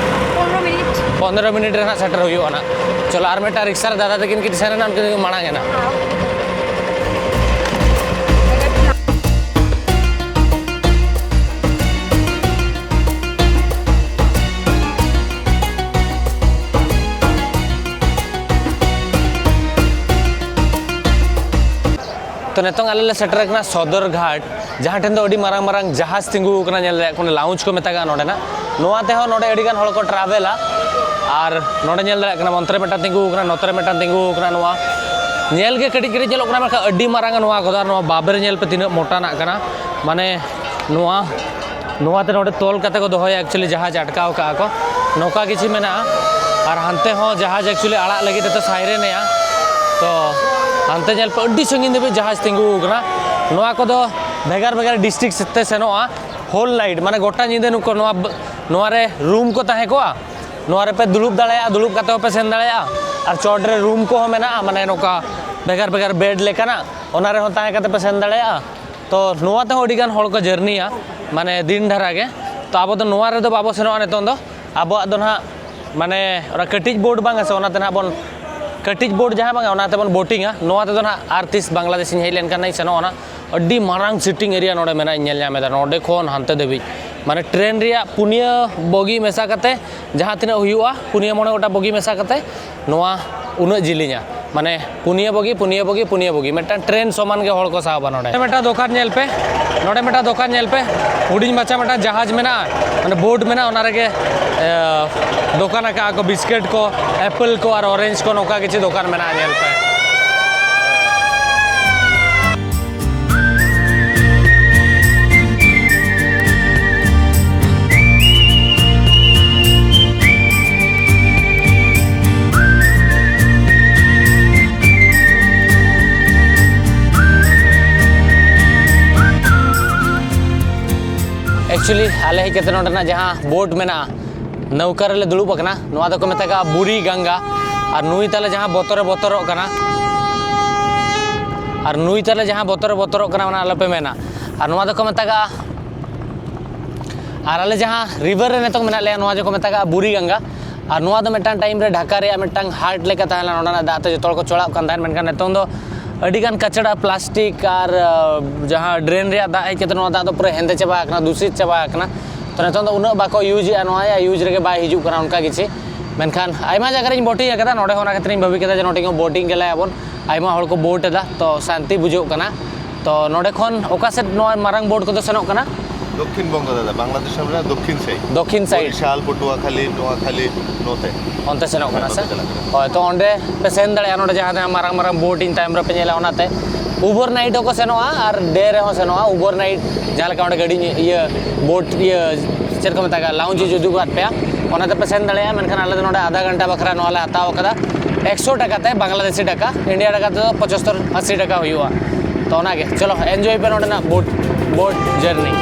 ᱯᱚᱱᱨᱚ ᱢᱤᱱᱤᱴ᱾ ᱯᱚᱱᱨᱚ ᱢᱤᱱᱤᱴ ᱨᱮ ᱱᱟᱜ ᱥᱮᱴᱮᱨ ᱦᱩᱭᱩᱜᱼᱟ ᱱᱟᱜ᱾ ᱪᱚᱞᱚ, ᱟᱨ ᱢᱤᱫᱴᱟᱝ ᱨᱤᱠᱥᱟ ᱨᱮ ᱫᱟᱫᱟ ᱛᱟᱹᱠᱤᱱ ᱠᱤᱱ ᱥᱮᱱ ᱮᱱᱟ, ᱩᱱᱠᱤᱱ ᱫᱚ ᱢᱟᱲᱟᱝ ᱮᱱᱟ᱾ ᱛᱚ, ᱱᱤᱛᱚᱝ ᱟᱞᱮ ᱞᱮ ᱥᱮᱴᱮᱨ ᱟᱠᱟᱱᱟ ᱥᱚᱫᱚᱨ ᱜᱷᱟᱴ, ᱡᱟᱦᱟᱸ ᱴᱷᱮᱱ ᱫᱚ ᱟᱹᱰᱤ ᱢᱟᱨᱟᱝ ᱢᱟᱨᱟᱝ ᱡᱟᱦᱟᱡᱽ ᱛᱤᱸᱜᱩ ᱟᱠᱟᱱᱟ, ᱧᱮᱞ ᱫᱟᱲᱮᱭᱟᱜ ᱠᱟᱱᱟ, ᱞᱟᱣᱩᱧᱡᱽ ᱠᱚ ᱢᱮᱛᱟᱜᱼᱟ ᱱᱚᱸᱰᱮᱱᱟᱜ᱾ ᱱᱚᱣᱟ ᱛᱮᱦᱚᱸ ᱱᱚᱸᱰᱮ ᱟᱹᱰᱤ ᱜᱟᱱ ᱦᱚᱲ ᱠᱚ ᱴᱨᱟᱵᱷᱮᱞᱟ᱾ ᱟᱨ ᱱᱚᱸᱰᱮ ᱧᱮᱞ ᱫᱟᱲᱮᱭᱟᱜ ᱠᱟᱱᱟ, ᱚᱱᱛᱮ ᱨᱮ ᱢᱤᱫᱴᱟᱝ ᱛᱤᱸᱜᱩ ᱟᱠᱟᱱᱟ, ᱱᱚᱛᱮ ᱨᱮ ᱢᱤᱫᱴᱟᱝ ᱛᱤᱸᱜᱩ ᱟᱠᱟᱱᱟ᱾ ᱱᱚᱣᱟ ᱧᱮᱞ ᱜᱮ ᱠᱟᱹᱴᱤᱡ ᱠᱟᱹᱴᱤᱡ ᱧᱮᱞᱚᱜ ᱠᱟᱱᱟ, ᱢᱮᱱᱠᱷᱟᱱ ᱟᱹᱰᱤ ᱢᱟᱨᱟᱝᱟ ᱱᱚᱣᱟ ᱠᱚᱫᱚ᱾ ᱟᱨ ᱱᱚᱣᱟ ᱵᱟᱵᱮᱨ ᱧᱮᱞ ᱯᱮ, ᱛᱤᱱᱟᱹᱜ ᱢᱚᱴᱟᱱᱟᱜ ᱠᱟᱱᱟ᱾ ᱢᱟᱱᱮ ᱱᱚᱣᱟ, ᱱᱚᱣᱟ ᱛᱮ ᱱᱚᱸᱰᱮ ᱛᱚᱞ ᱠᱟᱛᱮ ᱠᱚ ᱫᱚᱦᱚᱭᱟ, actually ᱡᱟᱦᱟᱡᱽ ᱟᱴᱠᱟᱣ ᱠᱟᱜᱼᱟ ᱠᱚ, ᱱᱚᱝᱠᱟ ᱠᱤᱪᱷᱩ ᱢᱮᱱᱟᱜᱼᱟ᱾ ᱟᱨ ᱦᱟᱱᱛᱮ ᱦᱚᱸ ᱡᱟᱦᱟᱡᱽ actually ᱟᱲᱟᱜ ᱞᱟᱹᱜᱤᱫ ᱛᱮ ᱥᱟᱭᱨᱮᱱᱮᱜᱼᱟ᱾ ᱛᱚ ᱦᱟᱱᱛᱮ ᱧᱮᱞ ᱯᱮ, ᱟᱹᱰᱤ ᱥᱟᱺᱜᱤᱧ ᱫᱷᱟᱹᱵᱤᱡ ᱡᱟᱦᱟᱡᱽ ᱛᱤᱸᱜᱩ ᱟᱠᱟᱱᱟ᱾ ᱱᱚᱣᱟ ᱠᱚᱫᱚ ᱵᱷᱮᱜᱟᱨ ᱵᱷᱮᱜᱟᱨ ᱰᱤᱥᱴᱨᱤᱠᱴ ᱛᱮ ᱥᱮᱱᱚᱜᱼᱟ᱾ ᱦᱳᱞ ᱱᱟᱭᱤᱴ, ᱢᱟᱱᱮ ᱜᱚᱴᱟ ᱧᱤᱫᱟᱹ ᱱᱩᱠᱩ ᱱᱚᱣᱟ ᱵ-, ᱱᱚᱣᱟ ᱨᱮ ᱨᱩᱢ ᱠᱚ ᱛᱟᱦᱮᱸ ᱠᱚᱜᱼᱟ᱾ ᱱᱚᱣᱟ ᱨᱮᱯᱮ ᱫᱩᱲᱩᱵ ᱫᱟᱲᱮᱭᱟᱜᱼᱟ, ᱫᱩᱲᱩᱵ ᱠᱟᱛᱮ ᱦᱚᱸᱯᱮ ᱥᱮᱱ ᱫᱟᱲᱮᱭᱟᱜᱼᱟ᱾ ᱟᱨ ᱪᱚᱴ ᱨᱮ ᱨᱩᱢ ᱠᱚᱦᱚᱸ ᱢᱮᱱᱟᱜᱼᱟ, ᱢᱟᱱᱮ ᱱᱚᱝᱠᱟ ᱵᱷᱮᱜᱟᱨ ᱵᱷᱮᱜᱟᱨ ᱵᱮᱰ ᱞᱮᱠᱟᱱᱟᱜ, ᱚᱱᱟ ᱨᱮᱦᱚᱸ ᱛᱟᱦᱮᱸ ᱠᱟᱛᱮ ᱯᱮ ᱥᱮᱱ ᱫᱟᱲᱮᱭᱟᱜᱼᱟ᱾ ᱛᱚ ᱱᱚᱣᱟ ᱛᱮᱦᱚᱸ ᱟᱹᱰᱤ ᱜᱟᱱ ᱦᱚᱲ ᱠᱚ ᱡᱟᱹᱨᱱᱤᱭᱟ, ᱢᱟᱱᱮ ᱫᱤᱱ ᱫᱷᱟᱨᱟ ᱜᱮ᱾ ᱛᱚ ᱟᱵᱚ ᱫᱚ ᱱᱚᱣᱟ ᱨᱮᱫᱚ ᱵᱟᱵᱚ ᱥᱮᱱᱚᱜᱼᱟ ᱱᱤᱛᱚᱝ ᱫᱚ᱾ ᱟᱵᱚᱣᱟᱜ ᱫᱚ ᱱᱟᱦᱟᱜ, ᱢᱟᱱᱮ ᱚᱱᱟ ᱠᱟᱹᱴᱤᱡ ᱵᱳᱴ ᱵᱟᱝ ᱟᱥᱮ, ᱚᱱᱟᱛᱮ ᱱᱟᱦᱟᱜ ᱵᱚᱱ, ᱠᱟᱹᱴᱤᱡ ᱵᱳᱴ ᱡᱟᱦᱟᱸ ᱵᱟᱝᱟ, ᱚᱱᱟᱛᱮ ᱵᱚᱱ ᱵᱳᱴᱤᱝᱟ᱾ ᱱᱚᱣᱟ ᱛᱮᱫᱚ ᱱᱟᱦᱟᱜ ᱟᱨ ᱛᱤᱥ ᱵᱟᱝᱞᱟᱫᱮᱥᱤᱧ ᱦᱮᱡ ᱞᱮᱱᱠᱷᱟᱱ ᱱᱟᱦᱟᱜ ᱤᱧ ᱥᱮᱱᱚᱜᱼᱟ ᱱᱟᱦᱟᱜ᱾ ᱟᱹᱰᱤ ᱢᱟᱨᱟᱝ ᱥᱤᱴᱤᱝ ᱮᱨᱤᱭᱟ ᱱᱚᱰᱮ ᱢᱮᱱᱟᱜᱼᱟ, ᱤᱧ ᱧᱮᱞ ᱧᱟᱢ ᱮᱫᱟ ᱱᱚᱰᱮ ᱠᱷᱚᱱ ᱦᱟᱱᱛᱮ ᱫᱷᱟᱹᱵᱤᱡ᱾ ᱢᱟᱱᱮ ᱴᱨᱮᱱ ᱨᱮᱭᱟᱜ ᱯᱩᱱᱭᱟᱹ ᱵᱚᱜᱤ ᱢᱮᱥᱟ ᱠᱟᱛᱮ ᱡᱟᱦᱟᱸ ᱛᱤᱱᱟᱹᱜ ᱦᱩᱭᱩᱜᱼᱟ, ᱯᱩᱱᱭᱟᱹ ᱢᱚᱬᱮ ᱜᱚᱴᱟ ᱵᱚᱜᱤ ᱢᱮᱥᱟ ᱠᱟᱛᱮ ᱱᱚᱣᱟ ᱩᱱᱟᱹᱜ ᱡᱤᱞᱤᱧᱟ᱾ ᱢᱟᱱᱮ ᱯᱩᱱᱭᱟᱹ ᱵᱚᱜᱤ, ᱯᱩᱱᱭᱟᱹ ᱵᱚᱜᱤ, ᱯᱩᱱᱭᱟᱹ ᱵᱚᱜᱤ, ᱢᱤᱫᱴᱟᱝ ᱴᱨᱮᱱ ᱥᱚᱢᱟᱱ ᱜᱮ ᱦᱚᱲ ᱠᱚ ᱥᱟᱦᱚᱵᱟ ᱱᱚᱰᱮ᱾ ᱱᱚᱰᱮ ᱢᱤᱫᱴᱟᱝ ᱫᱚᱠᱟᱱ ᱧᱮᱞ ᱯᱮ, ᱱᱚᱰᱮ ᱢᱤᱫᱴᱟᱝ ᱫᱚᱠᱟᱱ ᱧᱮᱞ ᱯᱮ, ᱦᱩᱰᱤᱧ ᱢᱟᱪᱷᱟ ᱢᱤᱫᱴᱟᱝ ᱡᱟᱦᱟᱡᱽ ᱢᱮᱱᱟᱜᱼᱟ, ᱢᱟᱱᱮ ᱵᱳᱴ ᱢᱮᱱᱟᱜᱼᱟ, ᱚᱱᱟ ᱨᱮᱜᱮ, ᱮ, ᱫᱚᱠᱟᱱ ᱟᱠᱟᱫᱼᱟ ᱠᱚ, ᱵᱤᱥᱠᱮᱴ ᱠᱚ, ᱮᱯᱮᱞ ᱠᱚ ᱟᱨ ᱚᱨᱮᱧᱡᱽ ᱠᱚ, ᱱᱚᱝᱠᱟ ᱠᱤᱪᱷᱩ ᱫᱚᱠᱟᱱ ᱢᱮᱱᱟᱜᱼᱟ, ᱧᱮᱞ ᱯᱮ᱾ ᱮᱠᱪᱩᱭᱮᱞᱤ ᱟᱞᱮ ᱦᱮᱡ ᱠᱟᱛᱮ ᱱᱚᱰᱮᱱᱟᱜ ᱡᱟᱦᱟᱸ ᱵᱳᱴ ᱢᱮᱱᱟᱜᱼᱟ, ᱱᱟᱹᱣᱠᱟᱹ ᱨᱮᱞᱮ ᱫᱩᱲᱩᱵ ᱟᱠᱟᱱᱟ, ᱱᱚᱣᱟ ᱫᱚᱠᱚ ᱢᱮᱛᱟᱜᱼᱟ ᱵᱩᱨᱤ ᱜᱟᱝᱜᱟ᱾ ᱟᱨ ᱱᱩᱭ ᱛᱟᱞᱮ ᱡᱟᱦᱟᱸ ᱵᱚᱛᱚᱨᱮ ᱵᱚᱛᱚᱨᱚᱜ ᱠᱟᱱᱟ, ᱟᱨ ᱱᱩᱭ ᱛᱟᱞᱮ ᱡᱟᱦᱟᱸ ᱵᱚᱛᱚᱨᱮ ᱵᱚᱛᱚᱨᱚᱜ ᱠᱟᱱᱟ, ᱚᱱᱟ ᱟᱞᱚᱯᱮ ᱢᱮᱱᱟ᱾ ᱟᱨ ᱱᱚᱣᱟ ᱫᱚᱠᱚ ᱢᱮᱛᱟᱜᱼᱟ, ᱟᱨ ᱟᱞᱮ ᱡᱟᱦᱟᱸ ᱨᱤᱵᱷᱟᱨ ᱨᱮ ᱱᱤᱛᱚᱝ ᱢᱮᱱᱟᱜ ᱞᱮᱭᱟ, ᱱᱚᱣᱟ ᱫᱚᱠᱚ ᱢᱮᱛᱟᱜᱼᱟ ᱵᱩᱨᱤ ᱜᱟᱝᱜᱟ᱾ ᱟᱨ ᱱᱚᱣᱟ ᱫᱚ ᱢᱤᱫᱴᱟᱝ ᱴᱟᱭᱤᱢ ᱨᱮ ᱰᱷᱟᱠᱟ ᱨᱮᱭᱟᱜ ᱢᱤᱫᱴᱟᱝ ᱦᱟᱨᱴ ᱞᱮᱠᱟ ᱛᱟᱦᱮᱸ ᱞᱮᱱᱟ, ᱱᱚᱸᱰᱮᱱᱟᱜ ᱫᱟᱜ ᱛᱮ ᱡᱚᱛᱚ ᱦᱚᱲ ᱠᱚ ᱪᱚᱲᱟᱜ ᱠᱟᱱ ᱛᱟᱦᱮᱸᱫ, ᱢᱮᱱᱠᱷᱟᱱ ᱱᱤᱛᱚᱝ ᱫᱚ ᱟᱹᱰᱤᱜᱟᱱ ᱠᱟᱪᱲᱟ, ᱯᱞᱟᱥᱴᱤᱠ ᱟᱨ, ᱟᱸ, ᱡᱟᱦᱟᱸ ᱰᱨᱮᱱ ᱨᱮᱭᱟᱜ ᱫᱟᱜ ᱦᱮᱡ ᱠᱟᱛᱮ ᱱᱚᱣᱟ ᱫᱟᱜ ᱫᱚ ᱯᱩᱨᱟᱹ ᱦᱮᱸᱫᱮ ᱪᱟᱵᱟ ᱟᱠᱟᱱᱟ, ᱫᱩᱥᱤᱛ ᱪᱟᱵᱟ ᱟᱠᱟᱱᱟ᱾ ᱛᱚ ᱱᱤᱛᱚᱝ ᱫᱚ ᱩᱱᱟᱹᱜ ᱵᱟᱠᱚ ᱤᱭᱩᱡᱽ ᱮᱫᱟ, ᱱᱚᱣᱟ ᱤᱭᱩᱡᱽ ᱨᱮᱜᱮ ᱵᱟᱭ ᱦᱤᱡᱩᱜ ᱠᱟᱱᱟ ᱚᱱᱠᱟ ᱠᱤᱪᱷᱤ᱾ ᱢᱮᱱᱠᱷᱟᱱ ᱟᱭᱢᱟ ᱡᱟᱭᱜᱟ ᱨᱮᱧ ᱵᱳᱴᱤᱝ ᱟᱠᱟᱫᱟ, ᱱᱚᱰᱮ ᱦᱚᱸ ᱚᱱᱟ ᱠᱷᱟᱹᱛᱤᱨᱤᱧ ᱵᱷᱟᱹᱵᱤ ᱠᱮᱫᱟ ᱡᱮ ᱱᱚᱰᱮ ᱦᱚᱸ ᱵᱳᱴᱤᱝ ᱜᱮᱞᱟᱭ ᱟᱵᱚᱱ᱾ ᱟᱭᱢᱟ ᱦᱚᱲ ᱠᱚ ᱵᱳᱴ ᱮᱫᱟ, ᱛᱚ ᱥᱟᱱᱛᱤ ᱵᱩᱡᱷᱟᱹᱜ ᱠᱟᱱᱟ᱾ ᱛᱚ ᱱᱚᱰᱮ ᱠᱷᱚᱱ ᱚᱠᱟ ᱥᱮᱫ ᱱᱚᱣᱟ ᱢᱟᱨᱟᱝ ᱵᱳᱴ ᱠᱚᱫᱚ ᱥᱮᱱᱚᱜ ᱠᱟᱱᱟ? ᱫᱚᱠᱠᱷᱤᱱ ᱵᱚᱝᱜᱚ ᱫᱟᱫᱟ, ᱵᱟᱝᱞᱟᱫᱮᱥ ᱨᱮᱱᱟᱜ ᱫᱚᱠᱠᱷᱤᱱ ᱥᱟᱭᱤᱰ᱾ ᱫᱚᱠᱠᱷᱤᱱ ᱥᱟᱭᱤᱰ᱾ ᱵᱚᱨᱤᱥᱟᱞ, ᱯᱚᱴᱩᱣᱟᱠᱷᱟᱞᱤ, ᱱᱚᱣᱟᱠᱷᱟᱞᱤ, ᱱᱚᱛᱮ᱾ ᱚᱱᱛᱮ ᱥᱮᱱᱚᱜ ᱠᱟᱱᱟ ᱥᱮ? ᱦᱮᱸ, ᱚᱱᱛᱮ ᱪᱟᱞᱟᱜ ᱠᱟᱱᱟ᱾ ᱦᱳᱭ, ᱛᱚ ᱚᱸᱰᱮ ᱯᱮ ᱥᱮᱱ ᱫᱟᱲᱮᱭᱟᱜᱼᱟ, ᱱᱚᱰᱮ ᱡᱟᱦᱟᱸ ᱛᱤᱱᱟᱹᱜ ᱢᱟᱨᱟᱝ ᱢᱟᱨᱟᱝ ᱵᱳᱴ ᱤᱧ ᱛᱟᱭᱚᱢ ᱨᱮᱯᱮ ᱧᱮᱞᱟ, ᱚᱱᱟᱛᱮ ᱳᱵᱷᱟᱨ ᱱᱟᱭᱤᱴ ᱦᱚᱸᱠᱚ ᱥᱮᱱᱚᱜᱼᱟ ᱟᱨ ᱰᱮ ᱨᱮᱦᱚᱸ ᱥᱮᱱᱚᱜᱼᱟ᱾ ᱳᱵᱷᱟᱨ ᱱᱟᱭᱤᱴ ᱡᱟᱦᱟᱸ ᱞᱮᱠᱟ ᱚᱸᱰᱮ ᱜᱟᱹᱰᱤ, ᱤᱭᱟᱹ, ᱵᱳᱴ, ᱤᱭᱟᱹ, ᱪᱮᱫ ᱠᱚ ᱢᱮᱛᱟᱜᱼᱟ, ᱞᱟᱣᱩᱱᱡᱽ ᱤᱧ ᱩᱫᱩᱜ ᱟᱫ ᱯᱮᱭᱟ, ᱚᱱᱟᱛᱮ ᱯᱮ ᱥᱮᱱ ᱫᱟᱲᱮᱭᱟᱜᱼᱟ᱾ ᱢᱮᱱᱠᱷᱟᱱ ᱟᱞᱮ ᱫᱚ ᱱᱚᱰᱮ ᱟᱫᱷᱟ ᱜᱷᱚᱱᱴᱟ ᱵᱟᱠᱷᱨᱟ ᱱᱚᱣᱟ ᱞᱮ ᱦᱟᱛᱟᱣ ᱟᱠᱟᱫᱟ ᱮᱠᱥᱚ ᱴᱟᱠᱟ ᱛᱮ, ᱵᱟᱝᱞᱟᱫᱮᱥᱤ ᱴᱟᱠᱟ, ᱤᱱᱰᱤᱭᱟ ᱴᱟᱠᱟ ᱛᱮᱫᱚ ᱯᱚᱸᱪᱟᱛᱛᱳᱨ ᱟᱥᱤ ᱴᱟᱠᱟ ᱦᱩᱭᱩᱜᱼᱟ᱾ ᱛᱚ ᱚᱱᱟᱜᱮ, ᱪᱚᱞᱚ ᱮᱱᱡᱚᱭ ᱯᱮ ᱱᱚᱰᱮᱱᱟᱜ ᱵᱳᱴ, ᱵᱳᱴ ᱡᱟᱨᱱᱤ᱾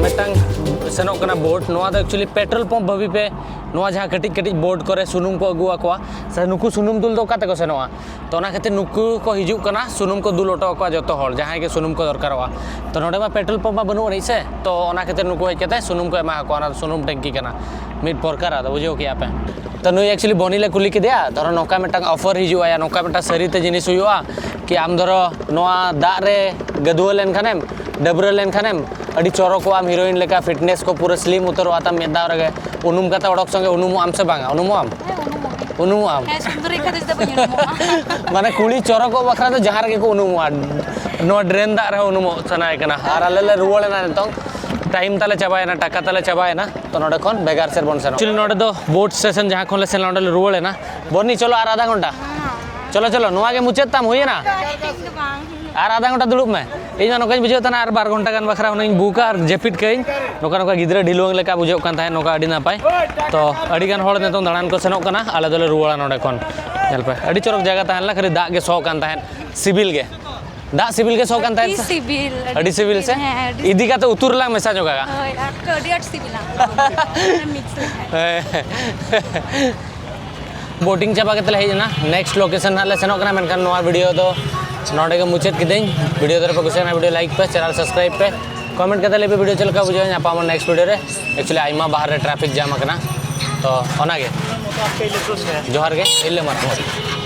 ᱢᱤᱫᱴᱟᱝ ᱥᱮᱱᱚᱜ ᱠᱟᱱᱟ ᱵᱳᱴ, ᱱᱚᱣᱟ ᱫᱚ ᱮᱠᱪᱩᱭᱮᱞᱤ ᱯᱮᱴᱨᱳᱞ ᱯᱟᱢᱯ ᱵᱷᱟᱹᱵᱤ ᱯᱮ, ᱱᱚᱣᱟ ᱡᱟᱦᱟᱸ ᱠᱟᱹᱴᱤᱡ ᱠᱟᱹᱴᱤᱡ ᱵᱳᱴ ᱠᱚᱨᱮ ᱥᱩᱱᱩᱢ ᱠᱚ ᱟᱹᱜᱩ ᱟᱠᱚᱣᱟ, ᱥᱮ ᱱᱩᱠᱩ ᱥᱩᱱᱩᱢ ᱫᱩᱞ ᱫᱚ ᱚᱠᱟ ᱛᱮᱠᱚ ᱥᱮᱱᱚᱜᱼᱟ? ᱛᱚ ᱚᱱᱟ ᱠᱷᱟᱹᱛᱤᱨ ᱱᱩᱠᱩ ᱠᱚ ᱦᱤᱡᱩᱜ ᱠᱟᱱᱟ ᱥᱩᱱᱩᱢ ᱠᱚ ᱫᱩᱞ ᱦᱚᱴᱚ ᱟᱠᱚᱣᱟ ᱡᱚᱛᱚ ᱦᱚᱲ, ᱡᱟᱦᱟᱸᱭ ᱜᱮ ᱥᱩᱱᱩᱢ ᱠᱚ ᱫᱚᱨᱠᱟᱨᱚᱜᱼᱟ᱾ ᱛᱚ ᱱᱚᱰᱮ ᱢᱟ ᱯᱮᱴᱨᱳᱞ ᱯᱟᱢᱯ ᱢᱟ ᱵᱟᱹᱱᱩᱜ ᱟᱹᱱᱤᱡ ᱥᱮ, ᱛᱚ ᱚᱱᱟ ᱠᱷᱟᱹᱛᱤᱨ ᱱᱩᱠᱩ ᱦᱮᱡ ᱠᱟᱛᱮ ᱥᱩᱱᱩᱢ ᱠᱚ ᱮᱢᱟ ᱟᱠᱚᱣᱟ, ᱚᱱᱟ ᱫᱚ ᱥᱩᱱᱩᱢ ᱴᱮᱝᱠᱤ ᱠᱟᱱᱟ ᱢᱤᱫ ᱯᱨᱚᱠᱟᱨ᱾ ᱟᱫᱚ ᱵᱩᱡᱷᱟᱹᱣ ᱠᱮᱜᱼᱟ ᱯᱮ? ᱛᱚ ᱱᱩᱭ ᱮᱠᱪᱩᱭᱮᱞᱤ ᱵᱚᱱᱤ ᱞᱮ ᱠᱩᱞᱤ ᱠᱮᱫᱮᱭᱟ, ᱫᱷᱚᱨᱚ ᱱᱚᱝᱠᱟ ᱢᱤᱫᱴᱟᱝ ᱚᱯᱷᱟᱨ ᱦᱤᱡᱩᱜᱼᱟ, ᱱᱚᱝᱠᱟ ᱢᱤᱫᱴᱟᱝ ᱥᱟᱹᱨᱤᱛᱮ ᱡᱤᱱᱤᱥ ᱦᱩᱭᱩᱜᱼᱟ ᱠᱤ ᱟᱢ ᱫᱷᱚᱨᱚ ᱱᱚᱣᱟ ᱫᱟᱜ ᱨᱮ ᱜᱟᱹᱫᱩᱣᱟᱹ ᱞᱮᱱᱠᱷᱟᱱᱮᱢ, ᱰᱟᱹᱵᱽᱨᱟᱹ ᱞᱮᱱᱠᱷᱟᱱᱮᱢ ᱟᱹᱰᱤ ᱪᱚᱨᱚᱠᱚᱜ ᱟᱢ, ᱦᱤᱨᱳᱭᱤᱱ ᱞᱮᱠᱟ ᱯᱷᱤᱴᱱᱮᱥ ᱠᱚ ᱯᱩᱨᱟᱹ ᱥᱞᱤᱢ ᱩᱛᱟᱹᱨᱚᱜᱼᱟ ᱛᱟᱢ ᱢᱤᱫ ᱫᱷᱟᱣ ᱨᱮᱜᱮ᱾ ᱩᱱᱩᱢ ᱠᱟᱛᱮ ᱚᱰᱚᱠ ᱥᱚᱸᱜᱮ ᱩᱱᱩᱢᱚᱜ ᱟᱢ ᱥᱮ ᱵᱟᱝᱟ? ᱩᱱᱩᱢᱚᱜ ᱟᱢ? ᱦᱮᱸ, ᱩᱱᱩᱢᱚᱜ ᱜᱮ᱾ ᱩᱱᱩᱢᱚᱜ ᱟᱢ? ᱦᱮᱸ, ᱥᱩᱱᱫᱚᱨᱤ ᱠᱷᱟᱹᱛᱤᱨ ᱛᱮ ᱵᱟᱹᱧ ᱩᱱᱩᱢᱚᱜᱼᱟ᱾ ᱢᱟᱱᱮ ᱠᱩᱲᱤ ᱪᱚᱨᱚᱠᱚᱜ ᱵᱟᱠᱷᱨᱟ ᱫᱚ ᱡᱟᱦᱟᱸ ᱨᱮᱜᱮ ᱠᱚ ᱩᱱᱩᱢᱚᱜᱼᱟ, ᱱᱚᱣᱟ ᱰᱨᱮᱱ ᱫᱟᱜ ᱨᱮᱦᱚᱸ ᱩᱱᱩᱢᱚᱜ ᱥᱟᱱᱟᱭᱮ ᱠᱟᱱᱟ᱾ ᱟᱨ ᱟᱞᱮ ᱞᱮ ᱨᱩᱣᱟᱹᱲᱮᱱᱟ ᱱᱤᱛᱚᱝ, ᱴᱟᱭᱤᱢ ᱛᱟᱞᱮ ᱪᱟᱵᱟᱭᱮᱱᱟ, ᱴᱟᱠᱟ ᱛᱟᱞᱮ ᱪᱟᱵᱟᱭᱮᱱᱟ᱾ ᱛᱚ ᱱᱚᱰᱮ ᱠᱷᱚᱱ ᱵᱷᱮᱜᱟᱨ ᱥᱮᱫ ᱵᱚᱱ ᱥᱮᱱᱚᱜᱼᱟ᱾ Actually ᱱᱚᱰᱮ ᱫᱚ ᱵᱳᱴ ᱥᱴᱮᱥᱚᱱ ᱡᱟᱦᱟᱸ ᱠᱷᱚᱱ ᱞᱮ ᱥᱮᱱ ᱞᱮᱱᱟ, ᱚᱸᱰᱮ ᱞᱮ ᱨᱩᱣᱟᱹᱲᱮᱱᱟ᱾ ᱵᱚᱨᱱᱤ, ᱪᱚᱞᱚ ᱟᱨ ᱟᱫᱷᱟ ᱜᱷᱚᱱᱴᱟ᱾ ᱪᱚᱞᱚ, ᱪᱚᱞᱚ, ᱱᱚᱣᱟ ᱜᱮ ᱢᱩᱪᱟᱹᱫ ᱛᱟᱢ, ᱦᱩᱭᱮᱱᱟ? ᱟᱨ ᱟᱫᱷᱟ ᱜᱷᱚᱱᱴᱟ ᱫᱩᱲᱩᱵ ᱢᱮ᱾ ᱤᱧ ᱢᱟ ᱱᱚᱝᱠᱟᱧ ᱵᱩᱡᱷᱟᱹᱣ ᱛᱟᱦᱮᱱᱟ, ᱟᱨ ᱵᱟᱨ ᱜᱷᱚᱱᱴᱟ ᱜᱟᱱ ᱵᱟᱠᱷᱨᱟ ᱦᱩᱱᱟᱹᱝ ᱤᱧ ᱵᱩᱠᱟ ᱟᱨ ᱡᱟᱹᱯᱤᱫ ᱠᱟᱹᱧ᱾ ᱱᱚᱝᱠᱟ ᱱᱚᱝᱠᱟ ᱜᱤᱫᱽᱨᱟᱹ ᱰᱷᱤᱞᱣᱟᱹᱝ ᱞᱮᱠᱟ ᱵᱩᱡᱷᱟᱹᱜ ᱠᱟᱱ ᱛᱟᱦᱮᱸᱫ, ᱱᱚᱝᱠᱟ ᱟᱹᱰᱤ ᱱᱟᱯᱟᱭ᱾ ᱛᱚ ᱟᱹᱰᱤ ᱜᱟᱱ ᱦᱚᱲ ᱱᱤᱛᱚᱝ ᱫᱟᱬᱟᱱ ᱠᱚ ᱥᱮᱱᱚᱜ ᱠᱟᱱᱟ, ᱟᱞᱮ ᱫᱚᱞᱮ ᱨᱩᱣᱟᱹᱲᱟ ᱱᱚᱸᱰᱮ ᱠᱷᱚᱱ᱾ ᱧᱮᱞ ᱯᱮ, ᱟᱹᱰᱤ ᱪᱚᱨᱚᱠ ᱡᱟᱭᱜᱟ ᱛᱟᱦᱮᱸ ᱞᱮᱱᱟ, ᱠᱷᱟᱹᱞᱤ ᱫᱟᱜ ᱜᱮ ᱥᱚ ᱠᱟᱱ ᱛᱟᱦᱮᱸᱫ, ᱥᱤᱵᱤᱞ ᱜᱮ᱾ ᱫᱟᱜ ᱥᱤᱵᱤᱞ ᱜᱮ ᱥᱚ ᱠᱟᱱ ᱛᱟᱦᱮᱸᱫ ᱥᱮ? ᱥᱤᱵᱤᱞ, ᱟᱹᱰᱤ ᱥᱤᱵᱤᱞ ᱥᱮ? ᱦᱮᱸ, ᱟᱹᱰᱤ ᱤᱫᱤ ᱠᱟᱛᱮ ᱩᱛᱩ ᱨᱮᱞᱟᱝ ᱢᱮᱥᱟ ᱧᱚᱜᱟ᱾ ᱦᱳᱭ, ᱟᱨ ᱟᱹᱰᱤ ᱟᱸᱴ ᱥᱤᱵᱤᱞᱟ᱾ ᱢᱤᱠᱥ ᱞᱮᱠᱷᱟᱡ᱾ ᱦᱮᱸ᱾ ᱵᱳᱴᱤᱝ ᱪᱟᱵᱟ ᱠᱟᱛᱮ ᱞᱮ ᱦᱮᱡ ᱮᱱᱟ, ᱱᱮᱠᱥᱴ ᱞᱳᱠᱮᱥᱚᱱ ᱦᱟᱸᱜ ᱞᱮ ᱥᱮᱱᱚᱜ ᱠᱟᱱᱟ᱾ ᱢᱮᱱᱠᱷᱟᱱ ᱱᱚᱣᱟ ᱵᱷᱤᱰᱤᱭᱳ ᱫᱚ ᱱᱚᱰᱮ ᱜᱮ ᱢᱩᱪᱟᱹᱫ ᱠᱤᱫᱟᱹᱧ᱾ ᱵᱷᱤᱰᱤᱭᱳ ᱫᱚ ᱨᱮᱯᱮ ᱠᱩᱥᱤᱭᱟᱜ ᱠᱟᱱᱟ, ᱵᱷᱤᱰᱤᱭᱳ ᱞᱟᱭᱤᱠ ᱯᱮ, ᱪᱮᱱᱮᱞ ᱥᱟᱵᱥᱠᱨᱟᱭᱤᱵ ᱯᱮ, ᱠᱚᱢᱮᱱᱴ ᱠᱟᱛᱮ ᱞᱟᱹᱭ ᱯᱮ ᱵᱷᱤᱰᱤᱭᱳ ᱪᱮᱫ ᱞᱮᱠᱟ ᱵᱩᱡᱷᱟᱹᱣᱟ᱾ ᱧᱟᱯᱟᱢᱟ ᱱᱮᱠᱥᱴ ᱵᱷᱤᱰᱤᱭᱳ ᱨᱮ᱾ ᱮᱠᱪᱩᱭᱮᱞᱤ ᱟᱭᱢᱟ ᱵᱟᱦᱟᱨ ᱨᱮ ᱴᱨᱟᱯᱷᱤᱠ ᱡᱟᱢ ᱟᱠᱟᱱᱟ, ᱛᱚ ᱚᱱᱟᱜᱮ᱾ ᱡᱚᱦᱟᱨ ᱜᱮ, ᱦᱤᱞᱟᱹ ᱢᱟᱨᱠᱚᱢ᱾